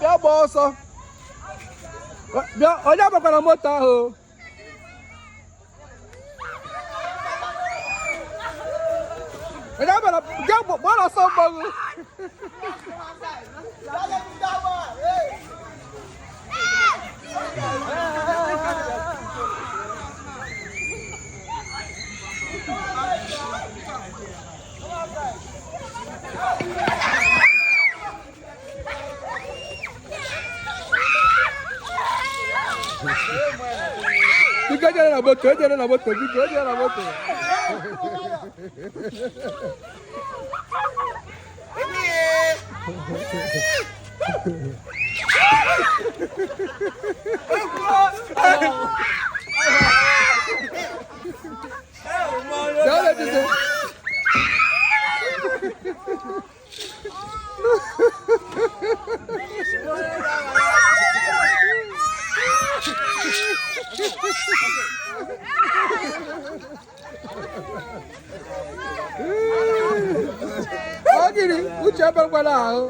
Bịa gbaa ọsọ. Bịa, onye abakwara moto ahụ. Onye abara, bịa gbara ọsọ mgbanwe. Biko ejere na moto, ejere na moto, biko ejere na moto. Daalụ Jide. Ọ gịnị? Uche ebekwala ahụ.